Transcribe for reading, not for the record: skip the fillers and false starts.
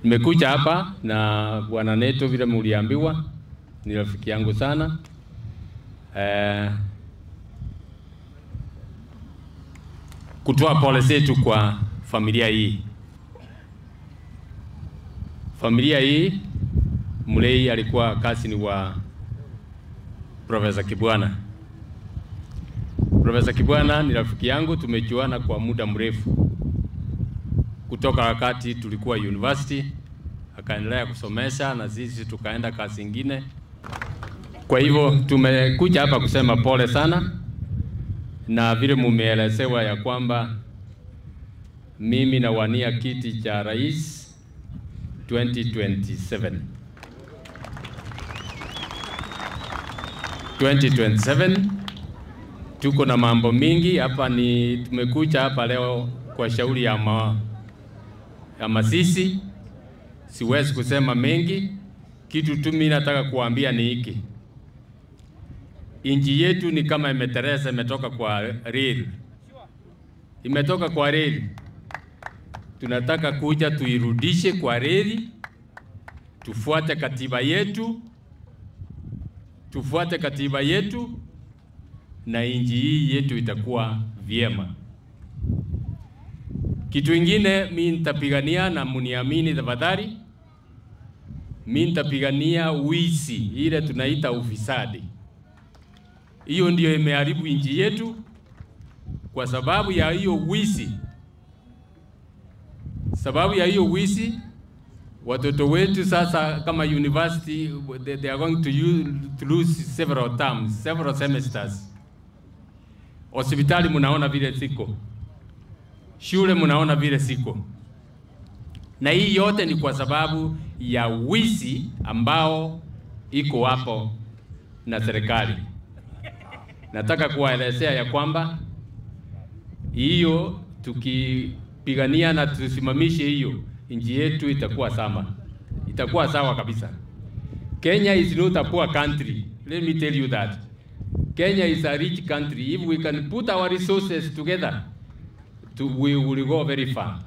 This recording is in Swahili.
Nimekuja hapa na Bwana Neto, vile mliambiwa, ni rafiki yangu sana. Kutoa pole zetu kwa familia hii. Familia hii, Mulei alikuwa cousin wa Profesa Kibwana. Profesa Kibwana ni rafiki yangu, tumejuana kwa muda mrefu. Kutoka wakati tulikuwa university, akaendelea kusomesha na sisi tukaenda kazi nyingine. Kwa hivyo tumekuja hapa kusema pole sana, na vile mumeelezewa ya kwamba mimi nawania kiti cha rais 2027. 2027 tuko na mambo mingi hapa. Ni tumekuja hapa leo kwa shauri ya Masisi. Siwezi kusema mengi. Kitu tu mimi nataka kuambia ni hiki: inji yetu ni kama imetereza, imetoka kwa reli. Imetoka kwa reli. Tunataka kuja tuirudishe kwa reli, tufuate katiba yetu, tufuate katiba yetu, na inji hii yetu itakuwa vyema. Kitu ingine mimi nitapigania, na mniamini tafadhali, mimi nitapigania wizi ile tunaita ufisadi. Hiyo ndio imeharibu inji yetu. Kwa sababu ya hiyo wizi, sababu ya hiyo wizi, watoto wetu sasa kama university they are going to lose several terms, several semesters. Hospitali mnaona vile siko, shule mnaona vile siko. Na hii yote ni kwa sababu ya wizi ambao iko hapo na serikali. Nataka kuwaelezea ya kwamba hiyo tukipigania na tusimamishe hiyo, nchi yetu itakuwa sawa. Itakuwa sawa kabisa. Kenya is not a poor country. Let me tell you that. Kenya is a rich country. If we can put our resources together, we will go very far.